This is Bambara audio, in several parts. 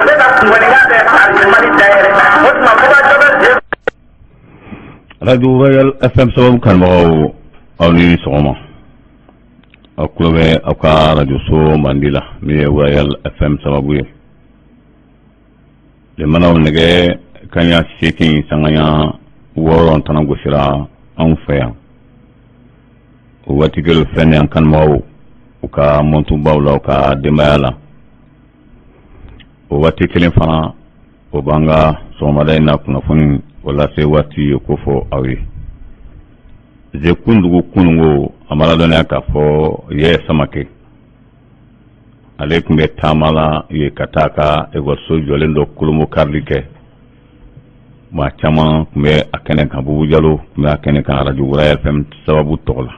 Ne ka kungoya bɛ Mali dayɛlɛ o tuma Bouba Radio Royal FM sababu kanubagaw, aw ni sɔgɔma. Aw tulo bɛ aw ka radio so mandi la, min ye Royal FM sababu ye. Limanaw, nɛgɛ kaɲa 8 sangaɲa 6 tana gosira anw fɛ yan. O waati kelen fɛn ni an kanubagaw u ka mɔntubaw la, u ka denbaya la. O waati kelen fana, o b'an ka sɔgɔmada in na kunnafoni o lase waati ye ko fɔ aw ye. Zekundugu kunungo, a ma ladɔnniya k'a fɔ Yɛ Samakɛ, ale tun bɛ taama la yen ka taa ka ekɔliso jɔlen dɔ kolonbo karili kɛ. Maa caman tun bɛ a kɛnɛ kan. Bubu Jalo tun bɛ a kɛnɛ kan Radio Royal FM sababu tɔgɔ la.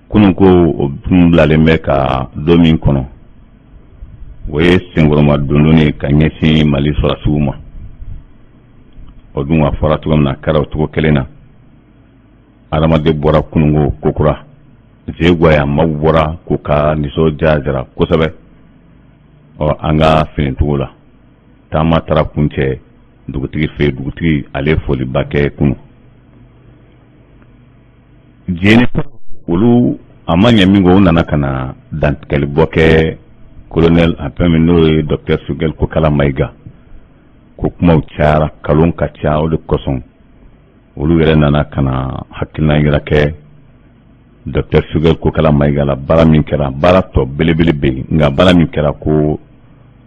Kunun ko o tun bilalen bɛ ka don min kɔnɔ, o ye senkɔrɔma dondonni ka ɲɛsin Mali sɔrɔdasiw ma. O dun a fɔra cogo min na, a kɛra o cogo kelen na. Adamaden bɔra kunungo kokura Zeguwa, maaw bɔra k'u ka nisɔndiya jira kosɛbɛ. Ɔ, an ka finitigiw la, taama taara kuncɛ dugutigi fɛ. Dugutigi ale foliba kɛ kunun. Jɛnɛ olu, a ma ɲɛ min kɔ, u nana ka na dantigɛlibɔ kɛ colonel en fɛn min, n'o ye docteur Choguel Kokala Mayiga, ko kumaw cayara, kalon ka ca. O de kosɔn olu yɛrɛ nana ka na hakilina yira kɛ docteur Choguel Kokala Mayiga la. Baara min kɛra, baara tɔ belebele bɛ yen, nka baara min kɛra ko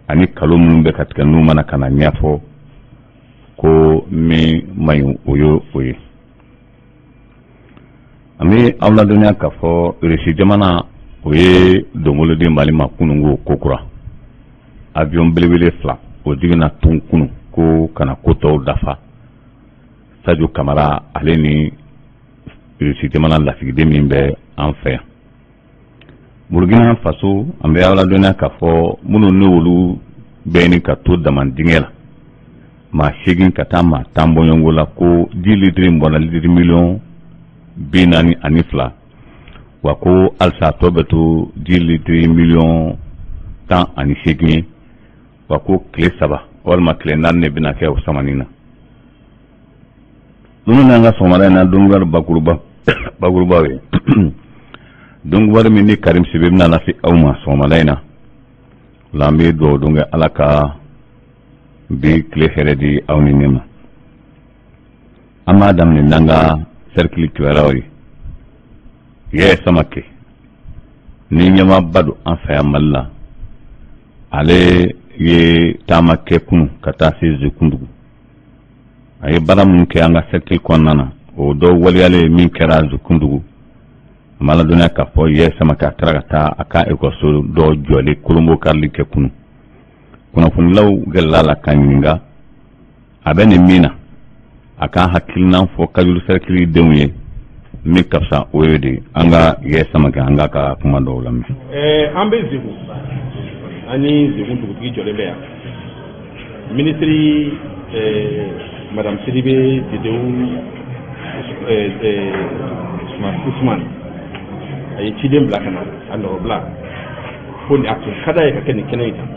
ani kalon minnu bɛ ka tigɛ, n'u mana ka na ɲɛfɔ ko min man ɲi, o ye o ye. An bɛ aw ladɔnniya k'a fɔ Irisi jamana, o ye donbolo di Mali ma kunungo kokura. Avion belebele fila, o jiginna tun kunun ko ka na ko tɔw dafa. Sadio Kamara, ale ni Irisi jamana lasigiden min bɛ an fɛ yan Burukina Faso, an bɛ aw ladɔnniya k'a fɔ minnu ni olu bɛ ɲini ka to dama dingɛ la, maa 8 ka taa maa 10 bɔɲɔgɔnko la, ko ji litiri in bɔra litiri miliyɔn 42, wa ko halisa a tɔ bɛ to ji litiri miliyɔn 18 ye, wa ko tile 3 walima tile 4 de bɛna kɛ o samani na. Ninnu n'an ka sɔgɔmada in na donkibaru bakuruba bakurubaw ye, donkibaru min ni Karim Sibe bɛna lase aw ma sɔgɔmada in na la. An bɛ dugawu don kɛ, Ala ka bi tile hɛrɛ di aw ni ne ma. An b'a daminɛ n'an ka cercle kibaruyaw ye. Yɛ Samakɛ ni ɲɛmaaba don an fɛ yan Mali la, ale ye taama kɛ kunun ka taa se Zekundugu. A ye baara minnu kɛ an ka cercle kɔnɔna na, o dɔw waleyalen min kɛra Zekundugu, a ma ladɔnniya k'a fɔ Yɛ Samakɛ, a taara ka taa a ka ekɔliso dɔ jɔlen kolonbo karili kɛ kunun. Kunnafonilaw gɛlɛla la ka ɲininka a bɛ nin min na, a ka hakilina fɔ Kajuru cercle denw ye min ka fisa, o ye de an ka Yɛ Samakɛ, an k'a ka kuma dɔw lamɛn. An bɛ Zegu, an ni Zegu dugutigi jɔlen bɛ yan. Minisiri madame Sidibe Dedewu Usman, a ye ciden bila ka na a nɔrɔbila ko a tun ka d'a ye ka kɛ nin kɛnɛ in kan,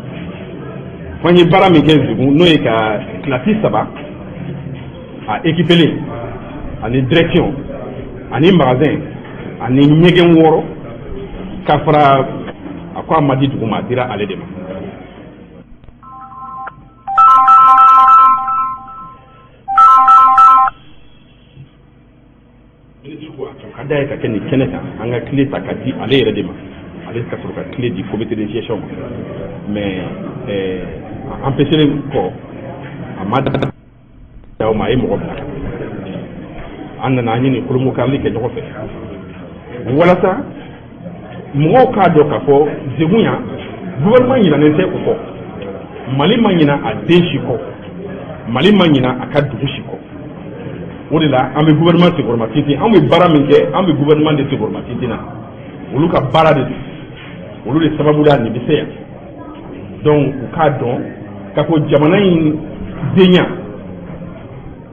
ko an ye baara min kɛ Zegu, n'o ye ka kilasi saba a équipelen ani direction ani magasin ani ɲɛgɛn wɔɔrɔ ka fara a ko a ma di dugu ma, a dira ale de ma. Minisiri ko a tun ka d'a ye ka kɛ nin kɛnɛ kan, an ka clé ta ka di ale yɛrɛ de ma, ale ka sɔrɔ ka clé di comité de gestion ma. Mais a empêché kɔ, a ma da o ma, a ye mɔgɔ bila. An nana, an ye nin kolonbokarili kɛ ɲɔgɔn fɛ walasa mɔgɔw k'a dɔn k'a fɔ Zegu yan, gouvernement ɲinanen tɛ o kɔ, Mali ma ɲina a den si kɔ, Mali ma ɲina a ka dugu si kɔ. O de la an bɛ gouvernement senkɔrɔma tintin. An bɛ baara min kɛ, an bɛ gouvernement de senkɔrɔma tintin na. Olu ka baara de don, olu de sababu la nin bɛ se yan. Donc u k'a dɔn k'a fɔ jamana in denya,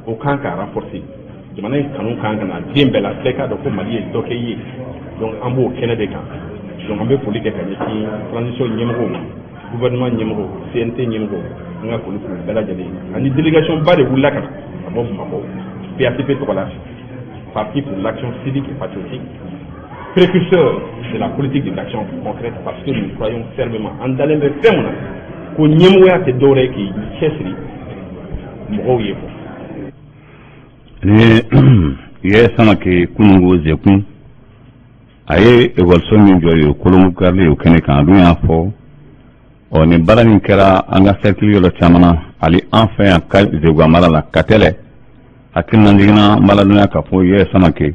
o kan ka renforcer. Jamana in kanu kan ka na den bɛɛ la, bɛɛ k'a dɔn ko Mali ye dɔ kɛ i ye. Donc an b'o kɛnɛ de kan. Donc an bɛ foli kɛ ka ɲɛsin transition ɲɛmɔgɔw ma. Gouvernement ɲɛmɔgɔw, CNT ɲɛmɔgɔw, an ka foli k'u bɛɛ lajɛlen ye. Ani délégation ba de wulila ka na ka bɔ Bamakɔ PACP tɔgɔ la, Parti pour l'action civique et patriotique, précurseur de la politique de l'action concrète, parce que nous croyons fermement, an dalen bɛ fɛn mun na, ko ɲɛmɔgɔya tɛ dɔwɛrɛ ye k'i cɛsiri mɔgɔw ye quoi. Ni ye Samake kununko Zekun, a ye ekɔliso min jɔ ye kolongo karili o kɛnɛ kan, a dun y'a fɔ ɔ nin baara nin kɛra an ka sɛrikili yɔrɔ caman na, hali an fɛ yan ka Zeguwa mara la Katɛlɛ. Hakilina jiginna n b'a k'a fɔ Yaya Samake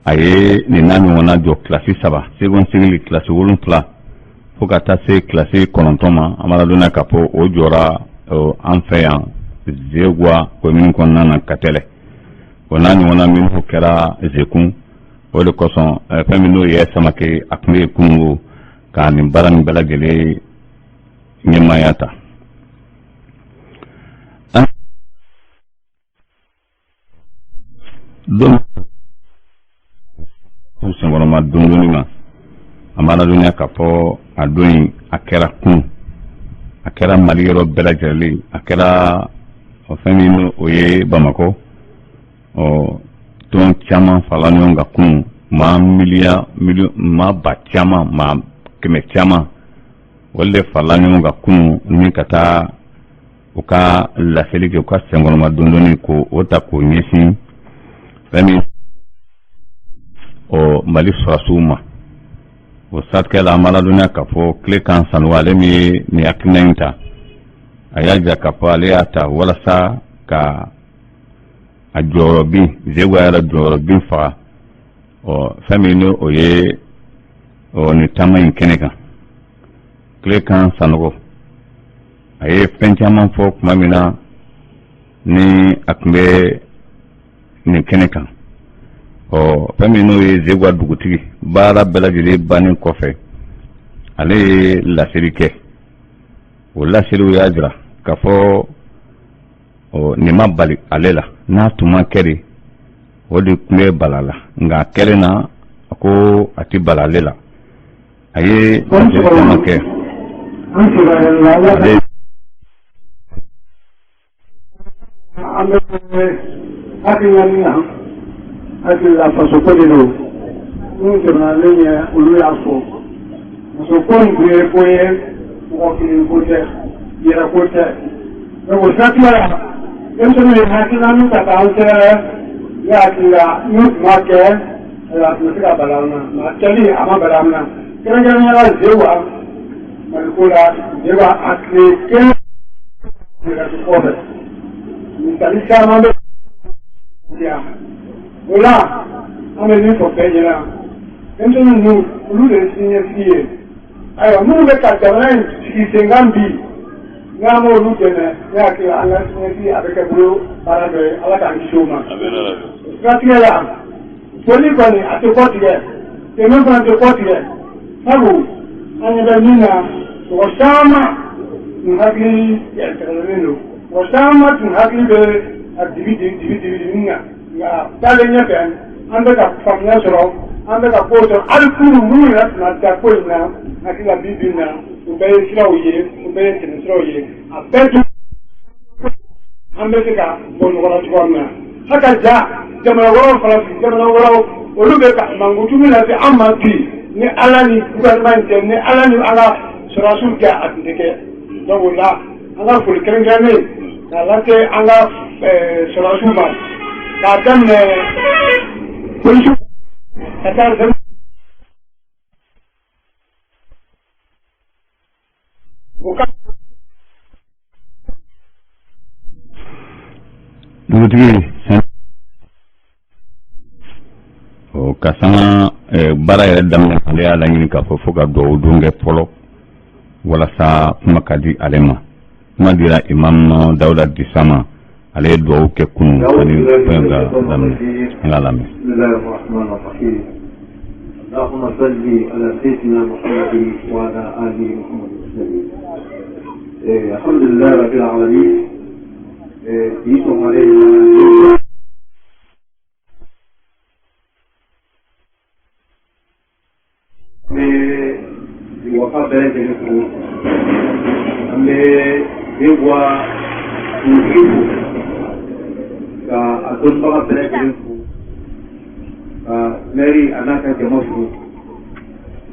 a ye nin n'a ɲɔgɔnna jɔ kilasi 3, second cycle, kilasi 7 fo ka taa se kilasi 9 ma. An b'a ladɔnniya k'a fɔ o jɔra an fɛ yan Zeguwa komini kɔnɔna na Katɛlɛ. O n'a ɲɔgɔnna minnu kɛra Zekun, o de kosɔn fɛn min n'o ye Samake, a tun bɛ yen kununko ka nin baara nin bɛɛ lajɛlen ɲɛmaaya ta. Don senkɔrɔma dondonni ma, an b'a ladɔnniya k'a fɔ a don in a kɛra kun, a kɛra Mali yɔrɔ bɛɛ lajɛlen, a kɛra fɛn min o ye Bamakɔ. Ɔ tɔn caman farala ɲɔgɔn kan kun, maa miliya maa ba caman, maa kɛmɛ caman, olu de farala ɲɔgɔn kan kun ni ka taa u ka laseli kɛ, u ka senkɔrɔma dondonni ko o ta k'o ɲɛsin fɛn min ɔ Mali sɔrɔdasiw ma. O siratigɛ la, an b'a ladɔnniya k'a fɔ Tilekan Sanogo, ale min ye nin hakilina in ta, a y'a jira k'a fɔ ale y'a ta walasa ka a jɔyɔrɔ bin, Zeguwa yɛrɛ jɔyɔrɔ bin faga ɔ fɛn min ni o ye ɔ nin taama in kɛnɛ kan. Tilekan Sanogo a ye fɛn caman fɔ tuma min na ni a tun bɛ nin kɛnɛ kan, ɔ fɛn min n'o ye Zeguwa dugutigi, baara bɛɛ lajɛlen bannen kɔfɛ, ale ye laseli kɛ. O laseliw y'a jira k'a fɔ ɔ nin ma bali ale la, n'a tun ma kɛ de, o de tun bɛ bala la, nka a kɛlen na, a ko a tɛ bala ale la. A ye laseli caman kɛ ale. An bɛ hakilina min na, hakili la fasoko de don. Minnu tɛmɛna ne ɲɛ, olu y'a fɔ, fasoko in tun ye ko ye, mɔgɔ kelen ko tɛ, yɛrɛ ko tɛ. Donc o siratigɛ la, denmisɛnninw ye hakilina min ta k'an sɛgɛrɛ, ne hakili la n'u tun ma kɛ, a tun bɛ se ka bali an na, nka a kɛli a ma bali an na. Kɛrɛnkɛrɛnnenya la Zeguwa, Maliko la Zeguwa, a tile kelen kɔfɛ, misali caman bɛ yan. O la an bɛ min fɔ bɛɛ ɲɛna, denmisɛnnin ninnu, olu de ye siniɲɛsigi ye. Ayiwa, minnu bɛ ka jamana in sigi sen kan bi, n'an m'olu dɛmɛ, ne hakili la an ka siniɲɛsigi a bɛ kɛ bolo baara dɔ ye. Ala k'an kisi o ma. O siratigɛ la, foli kɔni a tɛ kɔ tigɛ, dɛmɛ fana tɛ kɔ tigɛ, sabu an ɲɛ bɛ min na, mɔgɔ caman tun hakili tɛgɛlen don, mɔgɔ caman tun hakili bɛ a dibi dibi dibi dibi dibi na, nka taalen ɲɛfɛ an bɛ ka faamuya sɔrɔ, an bɛ ka ko sɔrɔ. Hali kunun minnu yɛrɛ tun ma da ko in na, hakili la bi bi in na, o bɛɛ ye siraw ye, o bɛɛ ye tɛmɛ siraw ye, a bɛɛ tun an bɛ se ka bɔ ɲɔgɔn na cogoya min na. Haka ja jamana wɛrɛw fana bi, jamana wɛrɛw olu bɛ ka mankutu min lase an ma bi, ni Ala ni gouvernement in tɛ, ni Ala ni an ka sɔrɔdasiw tɛ, a tun tɛ kɛ. Donc o la an ka foli kɛrɛnkɛrɛnnen k'a lase an ka sɔrɔdasiw ma, k'a daminɛ polisiw ka taa o ka dugutigi o ka sanga baara yɛrɛ daminɛ, ale y'a laɲini k'a fɔ fo ka dugawu don kɛ fɔlɔ walasa kuma ka di ale ma. Kuma dira Imam Dawuda Disama, ale ye dugawu kɛ kunun ani fɛn ka daminɛ. An k'a lamɛn. اللهم صل على سيدنا محمد وعلى آل محمد وسلم. الحمد لله رب العالمين. Bi sɔgɔmada in na, n bɛ wasa bɛɛ lajɛlen fo. bɛ Zeguwa dugutigi fo, ka a dɔnnibaga bɛɛ lajɛlen fo, ka mɛri a n'a ka jama fo,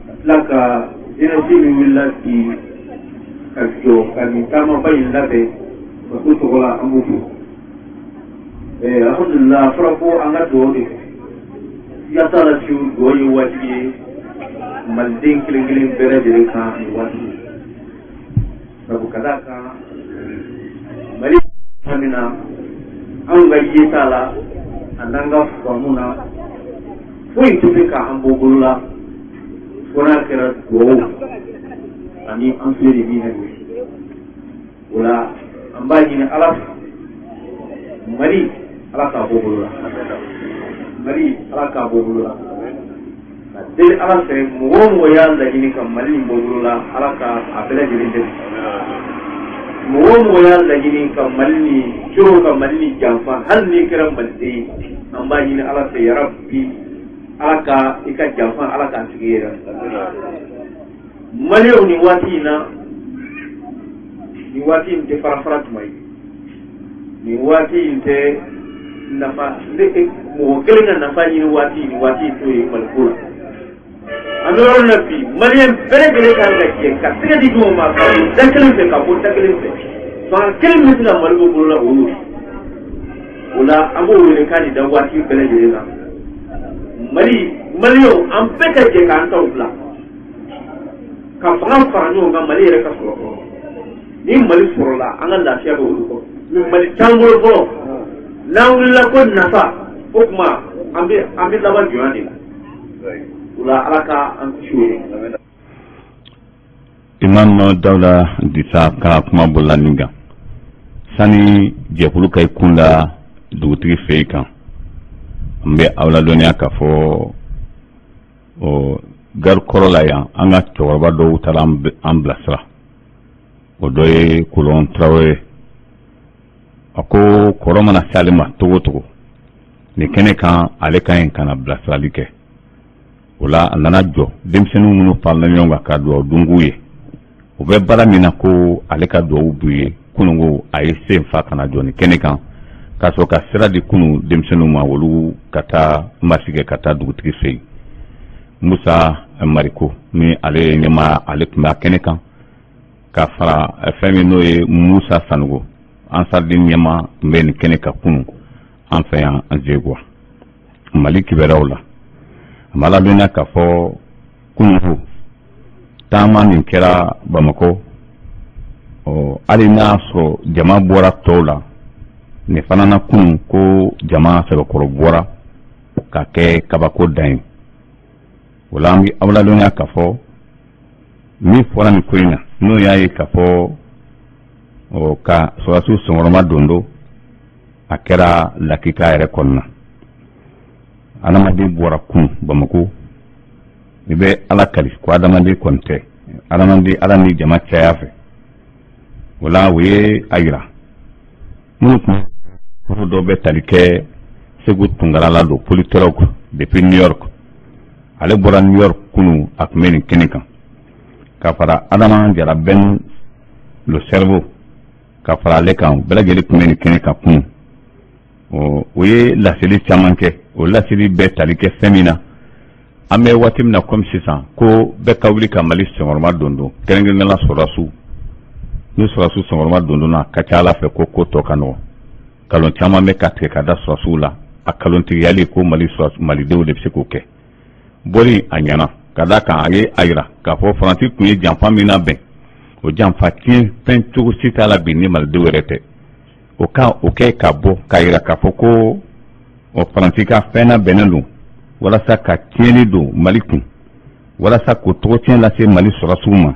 ka tila ka jeunesse min wulila bi ka jɔ ka nin taamaba in labɛn faso tɔgɔ la, an b'u fo. Alhamdulillah, a fɔra ko an ka dugawu de kɛ. Siga t'a la fiyewu, dugawu ye wajibi ye maliden kelen kelen bɛɛ lajɛlen kan nin waati, sabu ka d'a kan Mali min na, anw ka yeta la a n'an ka faamu na, foyi tɛ se k'an bɔ bolo la fo n'a kɛra dugawu ani an filɛ nin min na nin ye. O la, an b'a ɲini Ala fɛ, Mali, Ala k'a bɔ bolo la. Mali, Ala k'a bɔ bolo la. Ka deli Ala fɛ, mɔgɔ o mɔgɔ y'a laɲini ka Mali nin bɔ bolo la, Ala ka a bɛɛ lajɛlen dɛmɛ. Mɔgɔ o mɔgɔ y'a laɲini ka Mali nin cogo, ka Mali nin janfa, hali n'i kɛra maliden ye, an b'a ɲini Ala fɛ, yarabi, Ala ka i ka janfa, Ala k'a tigi yɛrɛ. Maliyɛnw, nin waati in na, nin waati in tɛ fara fara tuma ye, nin waati in tɛ nafa ne mɔgɔ kelen ka nafa ɲini waati, nin waati in t'o ye Maliko la. An bɛ yɔrɔ min na bi, maliyɛn bɛɛ lajɛlen kan ka jɛ ka tɛgɛ di ɲɔgɔn ma, ka don da kelen fɛ, ka bɔ da kelen fɛ. Fanga kelen min bɛ se ka Mali bɔ bolo la, o y'o ye. O la, an b'o wele k'a di da waati bɛɛ lajɛlen na, Mali maliyɛnw, an bɛɛ ka jɛ k'an taw bila, ka fanga fara ɲɔgɔn kan, Mali yɛrɛ ka sɔrɔ fɔlɔ. Ni Mali sɔrɔla, an ka lafiya bɛ olu kɔrɔ. Mais Mali t'an bolo fɔlɔ, n'an wulila ko nafa, o tuma an bɛ laban jɔnya de la. O la, Ala ka an kisi o ye. Imam Dawuda Disa ka kuma bolola nin kan, sani jɛkulu ka i kun da dugutigi fɛ yen kan, n bɛ aw ladɔnniya k'a fɔ o gari kɔrɔ la yan, an ka cɛkɔrɔba dɔw taara an bilasira. O dɔ ye Kolɔn Tarawele. A ko kɔrɔ mana se ale ma togo togo nin kɛnɛ kan, ale ka ɲi ka na bilasirali kɛ. O la, a nana jɔ denmisɛnnin minnu farala ɲɔgɔn kan ka dugawu dun k'u ye, u bɛ baara min na, ko ale ka dugawu b'u ye. Kununko a ye sen fa ka na jɔ nin kɛnɛ kan, k'a sɔrɔ ka sira di kunu denmisɛnninw ma, olu ka taa marche kɛ ka taa dugutigi fɛ yen. Musa Mariko ni ale ye ɲɛmaa, ale tun bɛ a kɛnɛ kan, ka fara fɛn min n'o ye Musa Sanogo, Ansariden ɲɛmaa, tun bɛ nin kɛnɛ kan kunu an fɛ yan an Zeguwa. Mali kibaruyaw la, a ma ladɔnniya k'a fɔ kununko taama min kɛra Bamakɔ, ɔ hali n'a sɔrɔ jama bɔra tɔw la, nin fana na kunun ko jama sɛbɛkɔrɔ bɔra ka kɛ kabako dan ye. O la, an bɛ aw ladɔnniya k'a fɔ min fɔra nin ko in na, n'o y'a ye k'a fɔ ɔ ka sɔrɔdasiw senkɔrɔma don don a kɛra lakika yɛrɛ kɔnɔna. Adamaden bɔra kun Bamakɔ, i bɛ Ala kali ko adamaden kɔni tɛ adamaden, Ala ni jama caya fɛ. O la, o ye a yira minnu tun dɔw bɛ tali kɛ Segu Tunkara la don, politologue depuis New York. Ale bɔra New York kunu, a tun bɛ nin kɛnɛ kan, ka fara Adama Jara Ben le cerveau, ka fara ale kan. Bɛɛ lajɛlen tun bɛ nin kɛnɛ kan kunu. O ye laseli caman kɛ. O laseli bɛɛ tali kɛ fɛn min na, an bɛ waati min na komi sisan, ko bɛɛ ka wuli ka Mali senkɔrɔma don don, kɛrɛnkɛrɛnnenya la sɔrɔdasiw. Ni sɔrɔdasiw senkɔrɔma don donna, a ka ca Ala fɛ ko ko tɔ ka nɔgɔn. Kalon caman bɛ ka tigɛ ka da sɔrɔdasiw la, a kalontigiyali ko Mali malidenw de bɛ se k'o kɛ. Bɔli a ɲɛna, ka d'a kan a ye a yira k'a fɔ Faransi tun ye janfa min labɛn, o janfa tiɲɛ fɛn cogo si t'a la bi ni malidenw yɛrɛ tɛ. O ka o kɛ ka bɔ k'a yira k'a fɔ ko o Faransi ka fɛn labɛnnen don walasa ka tiɲɛni don Mali kun, walasa k'o tɔgɔ tiɲɛ lase Mali sɔrɔdasiw ma,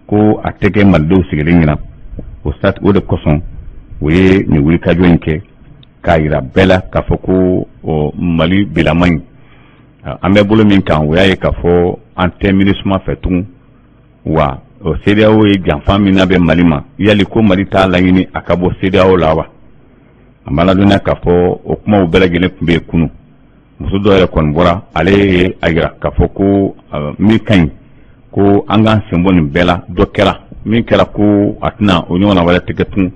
ko a tɛ kɛ malidenw sigilen ɲɛna. O o de kosɔn o ye nin wulikajɔ in kɛ, k'a yira bɛɛ la k'a fɔ ko Mali bilama in, an bɛ bolo min kan, o y'a ye k'a fɔ an tɛ MINUSMA fɛ tugun. Wa o CEDEAO ye janfa min labɛn Mali ma, yali ko Mali t'a laɲini a ka bɔ CEDEAO la wa? A ma ladɔnniya k'a fɔ o kumaw bɛɛ lajɛlen tun bɛ yen kunun. Muso dɔ yɛrɛ kɔni bɔra, ale ye a yira k'a fɔ ko min ka ɲi, ko an k'an sen bɔ nin bɛɛ la. Dɔ kɛra. Min kɛra ko a tɛna o ɲɔgɔnna wɛrɛ tɛ kɛ tun,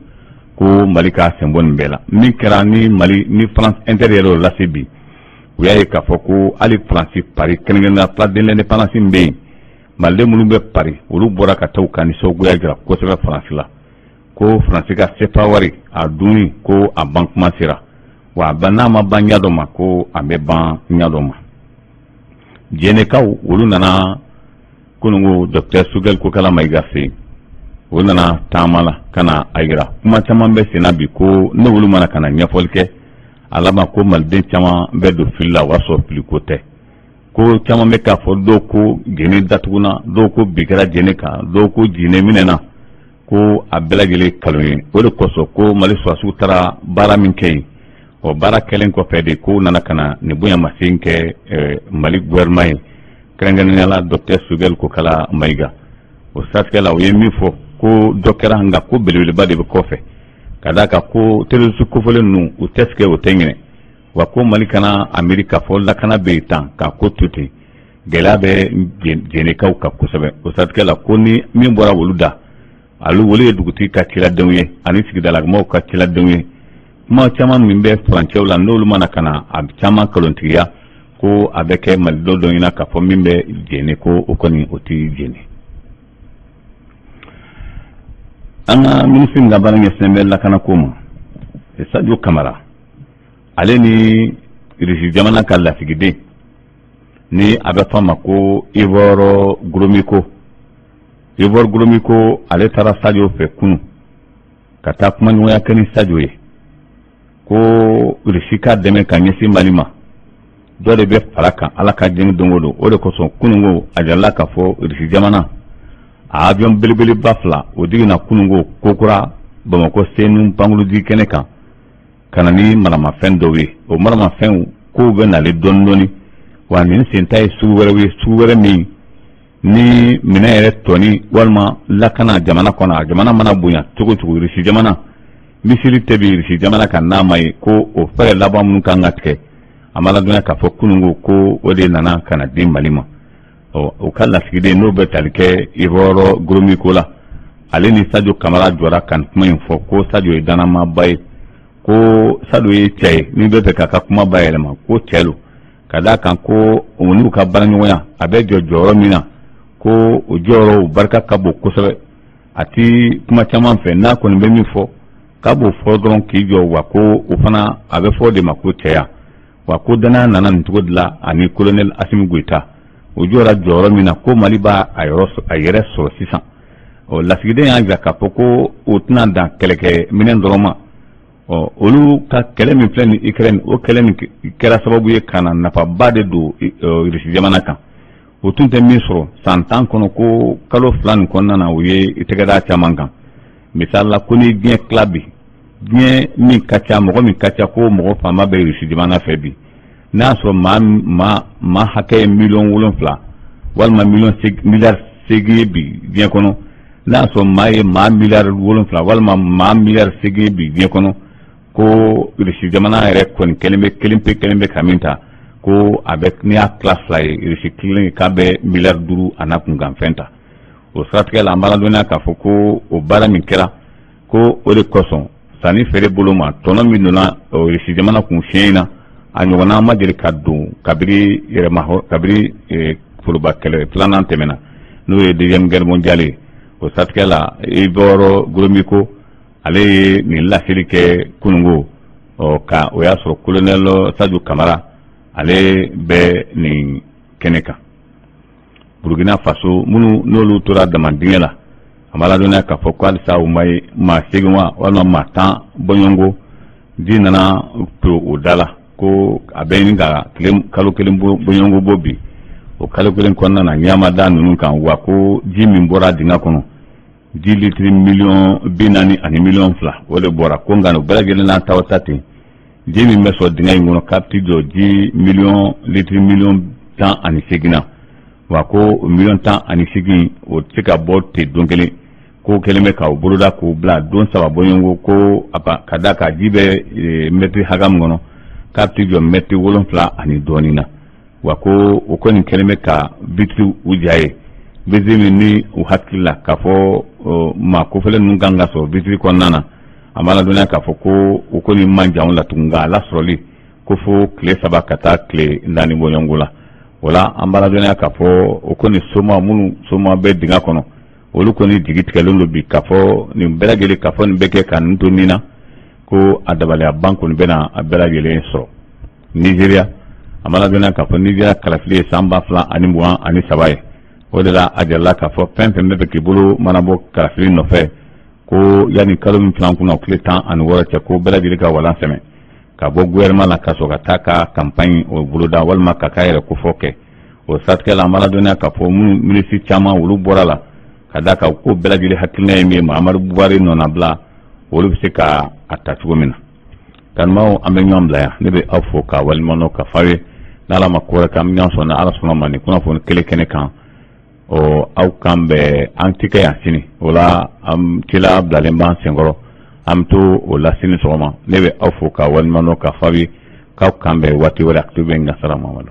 ko Mali k'a sen bɔ nin bɛɛ la. Min kɛra ni Mali ni France Inter yɛrɛ y'o lase bi, u y'a ye k'a fɔ ko hali Faransi Paris, kɛrɛnkɛrɛnnenya place de l'Indépendance min bɛ yen, maliden minnu bɛ Paris, olu bɔra ka taa u ka nisɔngoya jira kosɛbɛ Faransi la, ko Faransi ka CFA wari a dunni ko a ban kuma sera, wa a ban n'a ma ban ɲa dɔ ma, ko a bɛ ban ɲa dɔ ma. Jɛnɛkaw, olu nana kununko docteur Choguel Kokalla Maïga fɛ yen. O nana taama la ka na a yira kuma caman bɛ senna bi, ko ne olu mana ka na ɲɛfɔli kɛ a laban ko maliden caman bɛ don fili la, o y'a sɔrɔ filiko tɛ. Ko caman bɛ k'a fɔ, dɔw ko Jɛnɛ datuguna, dɔw ko bi kɛra Jɛnɛ kan, dɔw ko Jɛnɛ minɛna, ko a bɛɛ lajɛlen kalon ye. O de kosɔn ko Mali sɔrɔdasiw taara baara min kɛ yen, o baara kɛlen kɔfɛ de ko nana ka na nin bonyamasegin kɛ Mali gouvernement ye, kɛrɛnkɛrɛnnenya la docteur Choguel Kokalla Maïga. O siratigɛ la, u ye min fɔ ko dɔ kɛra, nka ko belebeleba de bɛ kɔfɛ, ka d'a kan ko terroriste kofɔlen ninnu, u tɛ tigɛ, u tɛ ɲinɛ. Wa ko Mali kana a miiri k'a fɔ lakana bɛ yen tan k'a ko to ten, gɛlɛya bɛ Jɛnɛkaw kan kosɛbɛ. O siratigɛ la, ko ni min bɔra olu da, olu wele ye dugutigi ka ciladenw ye ani sigidalamɔgɔw ka ciladenw ye. Kuma caman min bɛ furancɛw la, n'olu mana ka na a caman kalontigiya, ko a bɛ kɛ malidenw dɔ ɲɛna k'a fɔ min bɛ Jɛnɛ, ko o kɔni o tɛ Jɛnɛ. An ka minisiri ka baara ɲɛsinnen bɛ lakanako ma, Sadio Kamara, ale ni Irisi jamana ka lasigiden ni a bɛ f'a ma ko Igor Gromyko, Igor Gromyko, ale taara Sadio fɛ kunun ka taa kumaɲɔgɔnya kɛ ni Sadio ye, ko Irisi ka dɛmɛ ka ɲɛsin Mali ma, dɔ de bɛ fara kan Ala ka diɲɛ don o don. O de kosɔn kununko a jirala k'a fɔ Irisi jamana a avion belebeleba fila o jiginna kununko kokura Bamakɔ Senu pankurunjigi kɛnɛ kan ka na ni maramafɛn dɔw ye. O maramafɛnw kow bɛ nalen dɔɔni dɔɔni, wa nin senta ye sugu wɛrɛw ye, sugu wɛrɛ min ni minɛn yɛrɛ tɔni walima lakana jamana kɔnɔ, a jamana mana bonya cogo cogo, Irisi jamana misiri tɛ bi Irisi jamana kan n'a ma ye ko o fɛɛrɛ laban minnu kan ka tigɛ. A ma ladɔnniya k'a fɔ kununko ko o de nana ka na di Mali ma. Ɔ, o ka lasigiden n'o bɛ tali kɛ Igor Gromyko la, ale ni Sadio Kamara jɔra ka nin kuma in fɔ, ko Sadio ye dannamaba ye, ko Sadio ye cɛ ye n'i bɛ fɛ k'a ka kuma bayɛlɛma, ko cɛ lo, ka d'a kan ko o n'u ka baaraɲɔgɔnya a bɛ jɔ jɔyɔrɔ min na, ko o jɔyɔrɔ o barika ka bon kosɛbɛ. A ti kuma caman fɛ, n'a kɔni bɛ min fɔ k'a b'o fɔ dɔrɔn k'i jɔ, wa ko o fana a bɛ fɔ o de ma ko cɛya. Wa ko danaya nana nin cogo de la ani colonel Assimi Goïta, o jɔra jɔyɔrɔ min na, ko Mali b'a a yɔrɔ a yɛrɛ sɔrɔ sisan. Ɔ, lasigiden y'a jira k'a fɔ ko o tɛna dan kɛlɛkɛ minɛn dɔrɔn ma. Ɔ, olu ka kɛlɛ min filɛ nin Ukraine, o kɛlɛ nin kɛra sababu ye ka na nafaba de don Irisi jamana kan, o tun tɛ min sɔrɔ san 10 kɔnɔ, ko kalo 2 nin kɔnɔna na u ye tɛgɛ da caman kan. Misali la, ko ni diɲɛ tila bi, diɲɛ min ka ca, mɔgɔ min ka ca, ko mɔgɔ fanba bɛ Irisi jamana fɛ bi. N'a y'a sɔrɔ maa hakɛ ye 7 miliyɔn walima miliyari 8 ye bi diɲɛ kɔnɔ, n'a y'a sɔrɔ maa ye maa miliyari 7 walima maa miliyari 8 ye bi diɲɛ kɔnɔ, ko Irisi jamana yɛrɛ kɔni kelen bɛ kelen pe kelen bɛ ka min ta, ko a bɛ n'i y'a tila fila ye, Irisi kelen k'a bɛ miliyari 5 a n'a kunkanfɛn ta. O siratigɛ la, an b'a ladɔnniya k'a fɔ ko o baara min kɛra, ko o de kosɔn sanni feere bolo ma, tɔnɔ min donna Irisi jamana kun fiɲɛ in na, a ɲɔgɔnna ma deli ka don kabiri yɛrɛma kabiri foroba kɛlɛ filanan tɛmɛna, n'o ye Deuxième Guerre mondiale ye. O siratigɛ la, Igor Gromyko, ale ye nin laseli kɛ kununko. Ɔ, ka o y'a sɔrɔ colonel Sadio Kamara, ale bɛ nin kɛnɛ kan. Burukina Faso minnu n'olu tora damandingɛ la, a ma ladɔnniya k'a fɔ ko halisa u ma ye maa 8 wa walima maa 10 bɔɲɔgɔnko ji nana to o da la, ko a bɛ ɲini ka tile kalo kelen bɔɲɔgɔnko bɔ bi. O kalo kelen kɔnɔna na, ɲɛma da ninnu kan, wa ko ji min bɔra dingɛ kɔnɔ, ji litiri 40 miliyɔn 2, o de bɔra. Ko nka o bɛɛ lajɛlen n'a ta o ta ten, ji min bɛ sɔrɔ dingɛ in kɔnɔ, k'a bɛ jɔ ji litiri 18 miliyɔn na. Wa ko 18 miliyɔn, o tɛ se ka bɔ ten don kelen, ko kɛlen bɛ k'o boloda k'o bila don 3 bɔɲɔgɔnko, ko ka da kan ji bɛ mɛtiri hakɛ min kɔnɔ, k'a bɛ jɔ mɛtiri 7 ani dɔɔnin na. Wa ko o kɔni kɛlen bɛ ka vitiri u ja ye. visite min ni u hakili la k'a fɔ maa kofɔlen ninnu kan ka sɔrɔ visite kɔnɔna na, an b'a ladɔnniya k'a fɔ ko o kɔni man jan la tugun, nka a lasɔrɔli ko fo tile 3 ka taa tile 4 bɔɲɔgɔnko la. O la, an b'a ladɔnniya k'a fɔ o kɔni soma minnu soma bɛ dingɛ kɔnɔ, olu kɔni jigi tigɛlen don bi k'a fɔ nin bɛɛ lajɛlen, k'a fɔ nin bɛ kɛ ka nin to nin na, ko a dabaliya ban kɔni bɛna a bɛɛ lajɛlen sɔrɔ. Nizeriya, an b'a ladɔnniya k'a fɔ Nizeriya kalafili ye san 2023 ye. O de la, a jirala k'a fɔ fɛn fɛn bɛ fɛ k'i bolo manabɔ kalafili nɔfɛ, ko yanni kalo min filan kunna, tile 16 cɛ, ko bɛɛ lajɛlen ka walan sɛmɛ ka bɔ gouvernement la ka sɔrɔ ka taa ka campagne o boloda walima ka k'a yɛrɛ kofɔ kɛ. O siratigɛ la, an b'a ladɔnniya k'a fɔ minnu minisiri caman, olu bɔra la ka d'a kan ko bɛɛ lajɛlen hakilina ye min ye, Muhammadu Buhari nɔnabila, olu bɛ se ka a ta cogo min na. Kanubaw, an bɛ ɲɔgɔn bila yan. Ne bɛ aw fo ka waleɲuman ka f'aw ye. N'Ala ma ko wɛrɛ kɛ, an bɛ ɲɔgɔn sɔrɔ ni Ala sɔnna ma nin kunnafoni kelen kɛnɛ kan. Ɔ, aw kan bɛn, an tɛ kɛ yan sini. O la, an tila bilalen b'an senkɔrɔ, an bɛ to o la sini sɔgɔma. Ne bɛ aw fo ka waleɲuman ka f'aw ye, k'aw kan bɛn waati wɛrɛ. A bɛ n ka sara Mamadu.